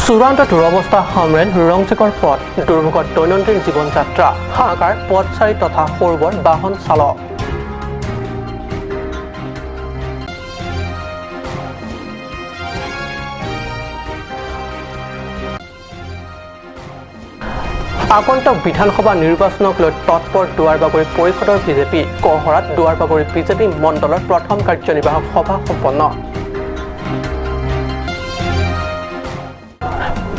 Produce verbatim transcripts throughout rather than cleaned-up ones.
চূড়ান্ত দুৰৱস্থা হামৰেণ ৰংচেকৰ পথ, দুৰ্ভোগত দৈনন্দিন জীৱন যাত্ৰা, হাহাকাৰ পথচাৰী তথা সৰু বৰ বাহন চালক। আগন্তুক বিধানসভা নিৰ্বাচনক লৈ তৎপৰ দুৱাৰবাগৰি পৰিষদৰ বিজেপি। কহৰাত দুৱাৰবাগৰি বিজেপি মণ্ডলৰ প্ৰথম কাৰ্যনিৰ্বাহক সভা সম্পন্ন।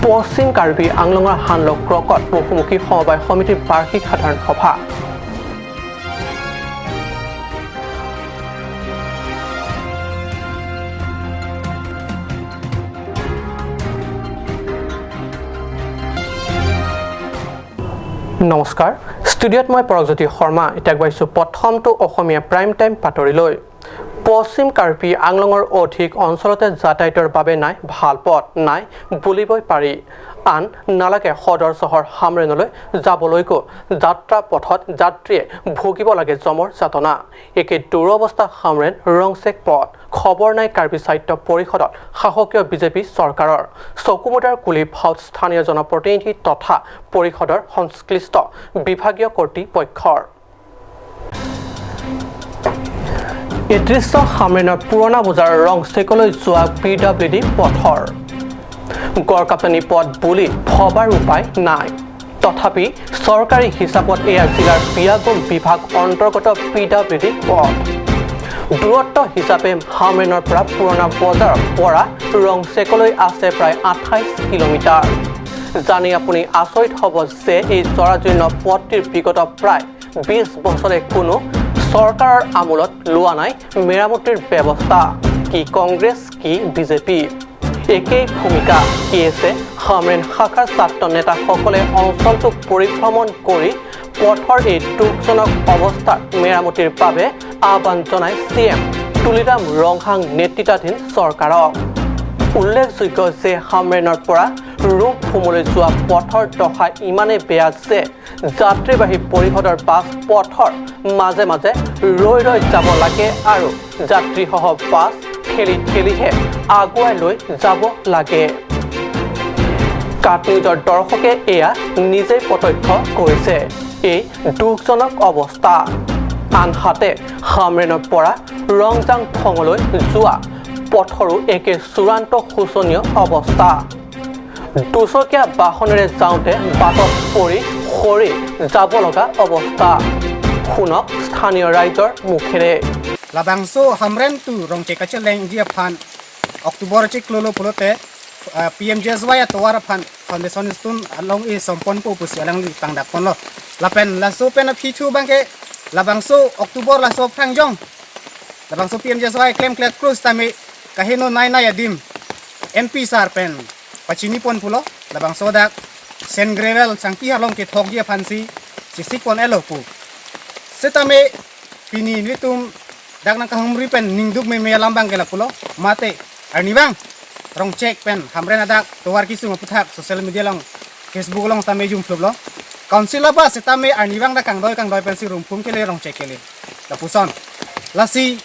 পশ্চিম কাৰ্বি আংলঙৰ হানলক ক্ৰকত বহুমুখী সমবায় সমিতিৰ বাৰ্ষিক সাধাৰণ সভা। নমস্কাৰ, ষ্টুডিঅ'ত মই পৰকজ্যোতি শৰ্মা। এতিয়া আগবাঢ়িছো প্ৰথমটো অসমীয়া প্ৰাইম টাইম বাতৰিলৈ। পশ্চিম কাৰ্বি আংলঙৰ অধিক অঞ্চলতে যাতায়াতৰ বাবে নাই ভাল পথ, নাই বুলিবই পাৰি। আন নালাগে সদৰ চহৰ হামৰেণলৈ যাবলৈকো যাত্ৰা পথত যাত্ৰীয়ে ভুগিব লাগে যমৰ যাতনা। একে দুৰৱস্থা হামৰেণ ৰংচেক পথ। খবৰ নাই কাৰ্বি স্বায়ত্ত পৰিষদত শাসকীয় বিজেপি চৰকাৰৰ। চকুমুদাৰ কুলি ভাওত স্থানীয় জনপ্ৰতিনিধি তথা পৰিষদৰ সংশ্লিষ্ট বিভাগীয় কৰ্তৃপক্ষৰ। এই দৃশ্য হামৰেণৰ পুৰণা বজাৰ ৰংচেকলৈ যোৱা পি ডাব্লিউ ডি পথৰ। গড়কাপ্তানি পথ বুলি ভবাৰ উপায় নাই। তথাপি চৰকাৰী হিচাপত এয়া জিলাৰ বিয়াগোম বিভাগ অন্তৰ্গত পি ডাব্লিউ ডি পথ। দূৰত্ব হিচাপে হামৰেণৰ পৰা পুৰণা বজাৰৰ পৰা ৰংচেকলৈ আছে প্ৰায় আঠাইছ কিলোমিটাৰ। জানি আপুনি আচৰিত হ'ব যে এই জৰাজীৰ্ণ পথটিৰ বিগত প্ৰায় বিশ বছৰে কোনো চৰকাৰৰ আমোলত লোৱা নাই মেৰামতিৰ ব্যৱস্থা। কি কংগ্ৰেছ, কি বিজেপি, একেই ভূমিকা। কে এছ এ হামৰেণ শাখাৰ ছাত্ৰ নেতাসকলে অঞ্চলটো পৰিভ্ৰমণ কৰি পথৰ এই দুখজনক অৱস্থাৰ মেৰামতিৰ বাবে আহ্বান জনাই চি এম তুলিৰাম ৰংহাং নেতৃত্বাধীন চৰকাৰক। উল্লেখযোগ্য যে হামৰেণৰ পৰা ৰুমফুমলৈ যোৱা পথৰ দশা ইমানেই বেয়া যে যাত্ৰীবাহী পৰিষদৰ বাছ পথৰ মাজে মাজে ৰৈ ৰৈ যাব লাগে আৰু যাত্ৰীসহ বাছ ঠেলি ঠেলিহে আগুৱাই লৈ যাব লাগে। কাট নিউজৰ দৰ্শকে এয়া নিজেই প্ৰত্যক্ষ কৰিছে এই দুখজনক অৱস্থা। আনহাতে হামৰেণৰ পৰা ৰংজাং ফঙলৈ যোৱা পথৰো একে চূড়ান্ত শোচনীয় অৱস্থা। দুচকীয়া বাহনেৰে যাওঁতে বাটত পৰি সৰি যাব লগা অৱস্থা। শুনক স্থানীয় ৰাইজৰ মুখেৰে। Labangso Hamren to Rongchek kachelengji aphan October chiklo lo pulote, ah, P M G S Y atovar aphan foundation stone along-i somponpo pusi alangli pangdakponlo. Lapen laso pen aphi thu abangke labangso October laso aphrang jong labangso P M G S Y klemkle krus tame kaheno nai nai adim M P sir pen pachinipon pulo, labangso dak sand gravel sangpi along kethokji aphansi chisikpon-etlo pu. Setame pini nelitum dak nangkahumri pen ningduk meme alam abangke lapulo, mate arnivang Rongchek pen Hamren adak tovar kesung aputhak social media along, Facebook along tame jumthluplo. Council abang setame arnivang dak kangdoi kangdoi pensi rumphum kele Rongchek kele lapuson. Lasi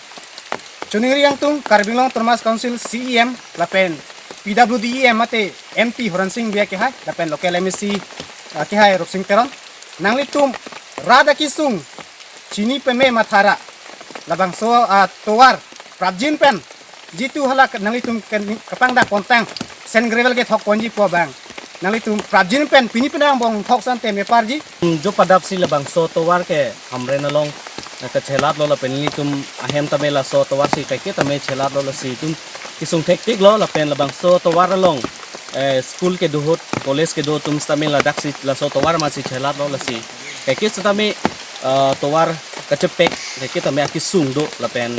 choningri nangtum Karbi Anglong Autonomous Council C E M lapen P W D E M mate M P Horen Sing Bey akehai lapen local M A C akehai Rupsing Teron, nanglitum rat akesung chini peme mathara, labangso atovar prapjin pen jitu hala nanglitum ken-, kapangdak pontang sand gravel kethokponji pu abang nanglitum prapjin pen pini penang bong thok sante meparji. Jo padap si labangso tovar ke Hamren along, eh, kachelatlo lapen nelitum ahem tame laso tovar si kaike tame chelatlo, lasi itum kesung thektiklo lapen labangso tovar along, eh, school kedo ahut, college kedo atum setame ladak si laso tovar masi chelatlo, lasi kaike setame, eh, tovar kachepek kaike tame akesung do lapen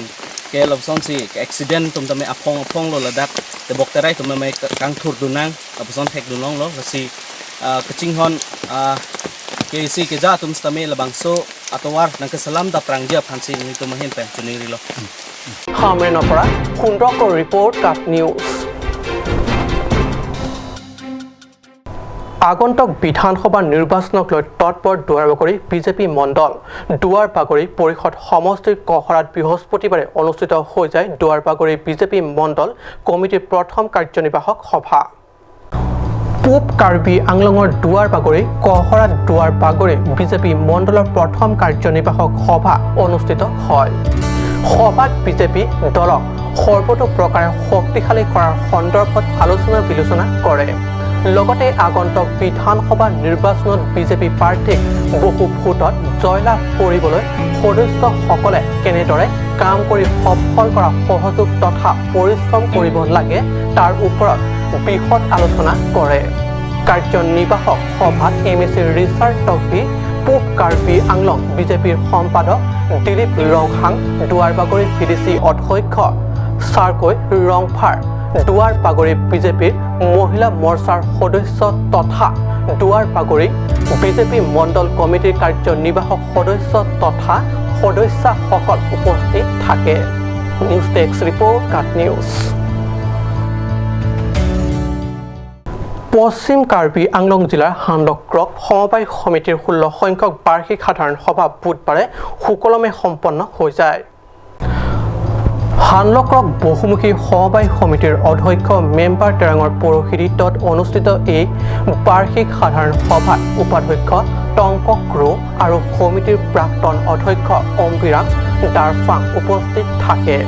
ke lapuson si accident atum tame aphong aphonglo ladak tebok terai atum tame kangthurdun nang lapuson thekdun longlo, lasi, ah, kachinghon, ah, K A C keja atum setame labangso atovar nangkeselam dapprangji aphansi nelitum ahin pen choningrilo. Hamrenor পৰা সুন্দৰকৰ report, কাট নিউজ। আগন্তুক বিধানসভা নিৰ্বাচনক লৈ তৎপৰ দুৱাৰবাগৰি বিজেপি মণ্ডল। দুৱাৰবাগৰি পৰিষদ সমষ্টিৰ কহৰাত বৃহস্পতিবাৰে অনুষ্ঠিত হৈ যায় দুৱাৰবাগৰি বিজেপি মণ্ডল কমিটিৰ প্ৰথম কাৰ্যনিৰ্বাহক সভা। পূব কাৰ্বি আংলঙৰ দুৱাৰ বাগৰি কহৰাত দুৱাৰ বাগৰি বিজেপি মণ্ডলৰ প্ৰথম কাৰ্যনিৰ্বাহক সভা অনুষ্ঠিত হয়। সভাত বিজেপি দলক সৰ্বতোপ্ৰকাৰে শক্তিশালী কৰাৰ সন্দৰ্ভত আলোচনা বিলোচনা কৰে। লগতে আগন্তুক বিধানসভা নিৰ্বাচনত বিজেপি প্ৰাৰ্থীক বহু ভোটত জয়লাভ কৰিবলৈ সদস্যসকলে কেনেদৰে কাম কৰি সফল কৰা সহযোগ তথা পৰিশ্ৰম কৰিব লাগে, তাৰ ওপৰত বিশদ আলোচনা কৰে। কাৰ্যনিৰ্বাহক সভাত এম এ চি ৰিচাৰ্ড তকভি, পূব কাৰ্বি আংলং বিজেপিৰ সম্পাদক দিলীপ ৰংহাং, দুৱাৰবাগৰি ভি ডি চি অধ্যক্ষ চাৰকৈ ৰংফাৰ, দুৱাৰবাগৰি বিজেপিৰ মহিলা মৰ্চাৰ সদস্য তথা দুৱাৰবাগৰি বিজেপি মণ্ডল কমিটিৰ কাৰ্যনিৰ্বাহক সদস্য তথা সদস্যাসকল উপস্থিত থাকে। নিউজ ডেস্ক ৰিপৰ্ট, কাট নিউজ। পশ্চিম কাৰ্বি আংলং জিলাৰ হানলক্ৰক সমবায় সমিতিৰ ষোল্ল সংখ্যক বাৰ্ষিক সাধাৰণ সভা বুধবাৰে সুকলমে সম্পন্ন হৈ যায়। হানলক্ৰক বহুমুখী সমবায় সমিতিৰ অধ্যক্ষ মেম্বাৰ তেৰাঙৰ পৌৰোহিত্যত অনুষ্ঠিত এই বাৰ্ষিক সাধাৰণ সভাত উপাধ্যক্ষ টংকক ক্ৰ আৰু সমিতিৰ প্ৰাক্তন অধ্যক্ষ অম্বিৰাং দাৰফাং উপস্থিত থাকে।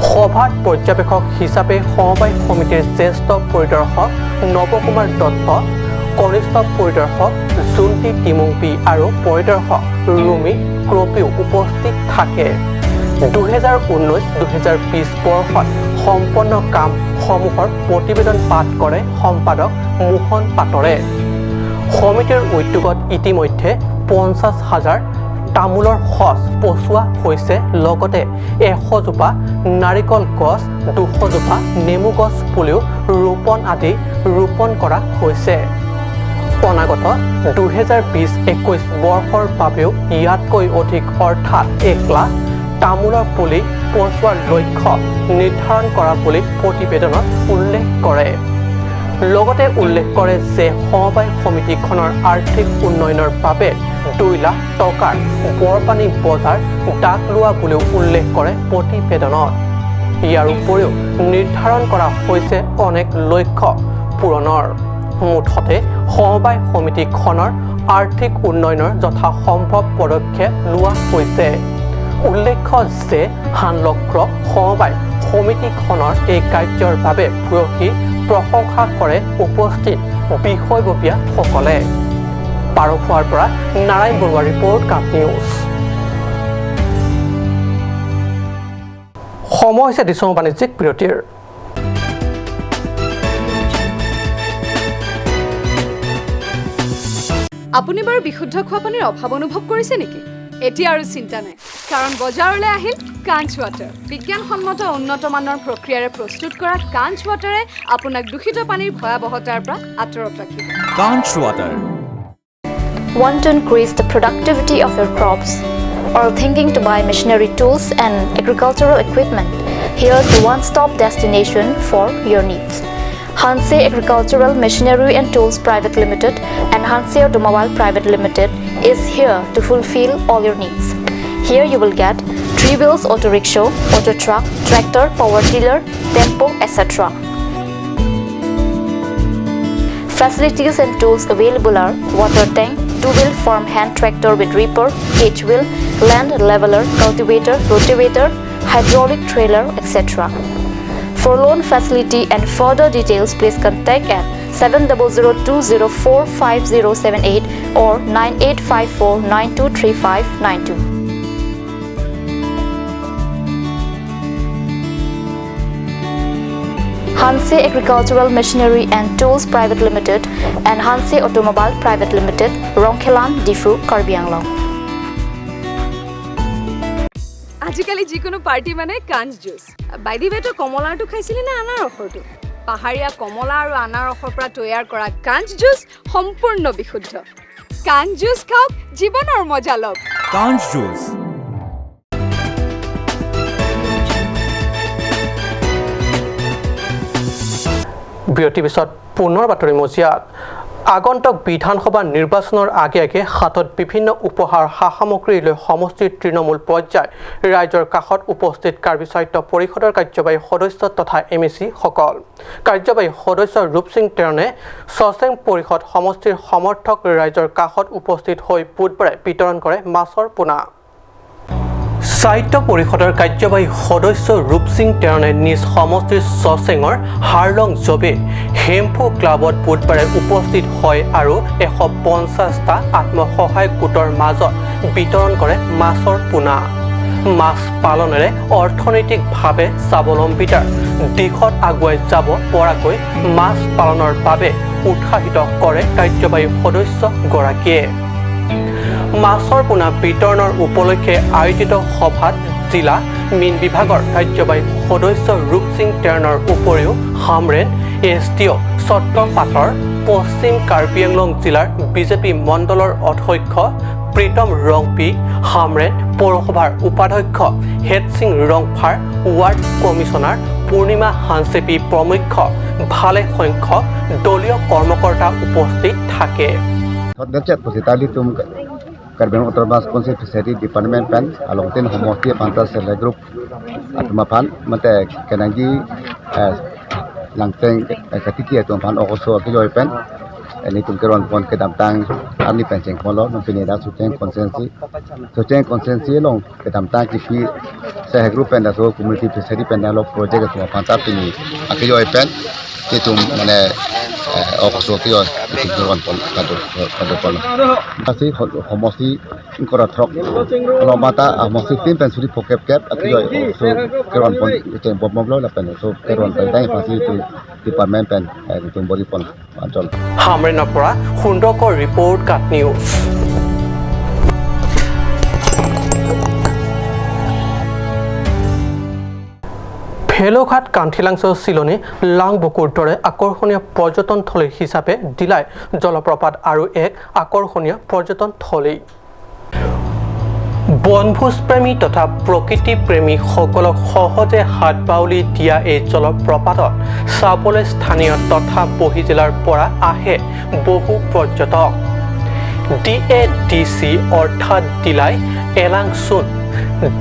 সভাত পৰ্যবেক্ষক হিচাপে সমবায় সমিতিৰ জ্যেষ্ঠ পৰিদৰ্শক নৱকুমাৰ দত্ত, কনিষ্ঠ পৰিদৰ্শক জুন্তি টিমুংপি আৰু পৰিদৰ্শক ৰুমি ক্ৰপিও উপস্থিত থাকে। দুহেজাৰ ঊনৈশ দুহেজাৰ বিশ বৰ্ষত সম্পন্ন কামসমূহৰ প্ৰতিবেদন পাঠ কৰে সম্পাদক মোহন পাটৰে। সমিতিৰ উদ্যোগত ইতিমধ্যে পঞ্চাশ হাজাৰ তামোলৰ সঁচ পচোৱা হৈছে, লগতে এশ জোপা নাৰিকল গছ, দুশ জোপা নেমু গছ পুলিও ৰোপণ আদি ৰোপণ কৰা হৈছে। অনাগত দুহেজাৰ বিশ একৈশ বৰ্ষৰ বাবেও ইয়াতকৈ অধিক অৰ্থাৎ এক লাখ তামোলৰ পুলি পচোৱাৰ লক্ষ্য নিৰ্ধাৰণ কৰা বুলি প্ৰতিবেদনত উল্লেখ কৰে। লগতে উল্লেখ কৰে যে সমবায় সমিতিখনৰ আৰ্থিক উন্নয়নৰ বাবে দুই লাখ টকাৰ বৰপানী বজাৰ ডাক লোৱা বুলিও উল্লেখ কৰে প্ৰতিবেদনত। ইয়াৰ উপৰিও নিৰ্ধাৰণ কৰা হৈছে অনেক লক্ষ্য পূৰণৰ। মুঠতে সমবায় সমিতিখনৰ আৰ্থিক উন্নয়নৰ যথাসম্ভৱ পদক্ষেপ লোৱা হৈছে। উল্লেখ্য যে হানলক্ৰক সমবায় সমিতিখনৰ এই কাৰ্যৰ বাবে ভূয়সী প্ৰশংসা কৰে উপস্থিত বিষয়ববীয়াসকলে। পাৰখোৱাৰ পৰা নাৰায়ণ বৰুৱা ৰিপৰ্ট, কাট নিউজ। সময় হৈছে দিছো বাণিজ্যিক বিৰতিৰ। আপুনি বাৰু বিশুদ্ধ খোৱা পানীৰ অভাৱ অনুভৱ কৰিছে নেকি? এতিয়া আৰু চিন্তা নাই, কাৰণ বজাৰলৈ আহিল কাঞ্চ ৱাটাৰ। বিজ্ঞানসন্মত উন্নত মানৰ প্ৰক্ৰিয়াৰে প্ৰস্তুত কৰা কাঞ্চ ৱাটাৰে আপোনাক দূষিত পানীৰ ভয়াৱহতাৰ পৰা আঁতৰত ৰাখিব। Kanch Water. Want to increase the productivity of your crops? Or thinking to buy machinery tools and agricultural equipment? Here's the one-stop destination for your needs. Hanse Agricultural Machinery and Tools Private Limited and Hanse Automobile Private Limited is here to fulfill all your needs. Here you will get three wheels auto rickshaw, auto truck, tractor, power tiller, tempo, et cetera. Facilities and tools available are water tank, two-wheel farm hand tractor with reaper, cage wheel, land leveler, cultivator, rotavator, hydraulic trailer, et cetera. For loan facility and further details, please contact at seven double zero two zero four five zero seven eight or nine eight five four nine two three five nine two. Hanse Agricultural Machinery and Tools Private Limited and Hanse Automobile Private Limited, Rongkhelan, Diphu, Karbi Anglong. আজিকালি যিকোনো পাৰ্টি মানে কাঞ্চ juice. By the ৱে, তই কমলাৰটো খাইছিলি নে আনাৰসৰটো? পাহাৰীয়া কমলা আৰু আনাৰসৰ পৰা তৈয়াৰ কৰা কাঞ্চ জুচ সম্পূৰ্ণ বিশুদ্ধ। কাঞ্চ জুচ খাওক, জীৱনৰ মজা লওক। Kanch Juice. বিৰতিৰ পিছত পুনৰ বাতৰি মজিয়াত। আগন্তুক বিধানসভা নিৰ্বাচনৰ আগে আগে হাতত বিভিন্ন উপহাৰ সা সামগ্ৰী লৈ সমষ্টিৰ তৃণমূল পৰ্যায় ৰাইজৰ কাষত উপস্থিত কাৰ্বি সাহিত্য পৰিষদৰ কাৰ্যবাহী সদস্য তথা এম এ চি সকল। কাৰ্যবাহী সদস্য ৰূপসিং তেৰণে চচেং পৰিষদ সমষ্টিৰ সমৰ্থক ৰাইজৰ কাষত উপস্থিত হৈ বুধবাৰে বিতৰণ কৰে মাছৰ পোনা। সাহিত্য পৰিষদৰ কাৰ্যবাহী সদস্য ৰূপসিং তেৰণে নিজ সমষ্টিৰ চচেঙৰ হাৰলং জবে হেম্পু ক্লাবত বুধবাৰে উপস্থিত হয় আৰু এশ পঞ্চাশটা আত্মসহায়ক গোটৰ মাজত বিতৰণ কৰে মাছৰ পোনা। মাছ পালনেৰে অৰ্থনৈতিকভাৱে স্বাৱলম্বিতাৰ দিশত আগুৱাই যাব পৰাকৈ মাছ পালনৰ বাবে উৎসাহিত কৰে কাৰ্যবাহী সদস্যগৰাকীয়ে। মাছৰ পোনা বিতৰণৰ উপলক্ষে আয়োজিত সভাত জিলা মীন বিভাগৰ কাৰ্যবাহী সদস্য ৰূপসিং তেৰণৰ উপৰিও হামৰেণ এছ ডি অ' সত্ৰপাঠৰ পশ্চিম কাৰ্বি আংলং জিলাৰ বিজেপি মণ্ডলৰ অধ্যক্ষ প্ৰীতম ৰংপি, হামৰেণ পৌৰসভাৰ উপাধ্যক্ষ হেডসিং ৰংফাৰ, ৱাৰ্ড কমিছনাৰ পূৰ্ণিমা হানচেপি প্ৰমুখ্য ভালেসংখ্যক দলীয় কৰ্মকৰ্তা উপস্থিত থাকে। Thot dachet pusi ta ilitum Karbi Anglong Autonomous Council Fishery Department pen along tin homosti aphan ta self help group atum aphan mate kenangji, eh, Langteng, eh, katiki atum aphan okoso akejoi pen ilitum keron pon kedamtang arni pen chengpon lo, non pini dak Socheng constituency, Socheng constituency along kedamtang kipi self help group pen laso community fishery pen laso project atum aphan ta pini akejoi pen ilitum mane, eh, okoso akejoi ilitum keron pon pado pado pon. Asi ho- homosti ingkoi ra throk along mata, ah, homosti tin pen suri phokep kep akejoi okoso keron pon chengpon bomlo lapen so keron pen dai pasi ilitum department pen, eh, ilitum bor-i pon anchol. হামৰেণৰ পৰা সুন্দৰকৈ ৰিপৰ্ট কাট নিউজ। ভেলোঘাট, কান্থিলাংচ, চিলনী, লাংবকুৰ দৰে আকৰ্ষণীয় পৰ্যটনথলী হিচাপে দিলাই জলপ্ৰপাত আৰু এক আকৰ্ষণীয় পৰ্যটনথলী। বনভোজ প্ৰেমী তথা প্ৰকৃতি প্ৰেমীসকলক সহজে হাত বাউলি দিয়া এই জলপ্ৰপাতত চাবলৈ স্থানীয় তথা বহিঃজিলাৰ পৰা আহে বহু পৰ্যটক। ডি এ ডি চি অৰ্থাৎ দিলাই এলাংচুন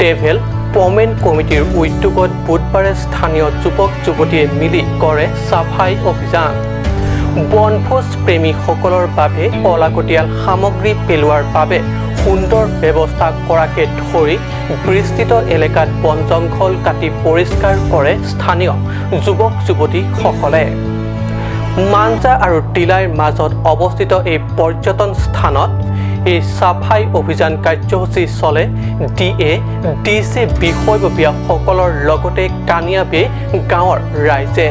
ডেভেলপমেণ্ট কমিটিৰ উদ্যোগত বুধবাৰে স্থানীয় যুৱক যুৱতীয়ে মিলি কৰে চাফাই অভিযান। বনভোজ প্ৰেমীসকলৰ বাবে অলাগতিয়াল সামগ্ৰী পেলোৱাৰ বাবে সুন্দৰ ব্যৱস্থা কৰাকে ধৰি বিস্তৃত এলেকাত বন জংঘল কাটি পৰিষ্কাৰ কৰে স্থানীয় যুৱক যুৱতীসকলে। মাঞ্জা আৰু দিলাইৰ মাজত অৱস্থিত এই পৰ্যটন স্থানত এই চাফাই অভিযান কাৰ্যসূচী চলে ডি এ ডি চি বিষয়ববীয়াসকলৰ লগতে কানিয়াবে গাঁৱৰ ৰাইজে।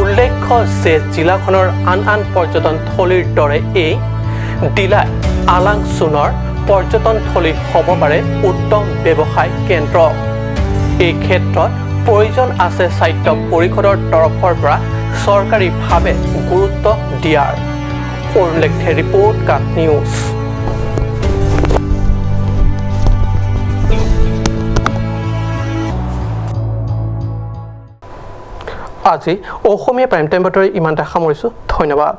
উল্লেখ্য যে জিলাখনৰ আন আন পৰ্যটনথলীৰ দৰে এই দিলাই আলাংচুনৰ পৰ্যটনথলী হ'ব পাৰে উত্তম ব্যৱসায় কেন্দ্ৰ। এই ক্ষেত্ৰত প্ৰয়োজন আছে স্বায়ত্ত পৰিষদৰ তৰফৰ পৰা চৰকাৰীভাৱে গুৰুত্ব দিয়াৰ। অৰুণ লেকথেৰ ৰিপৰ্ট, কাট নিউজ। আজি অসমীয়া প্ৰাইম টাইম বাতৰি ইমানতে সামৰিছো। ধন্যবাদ।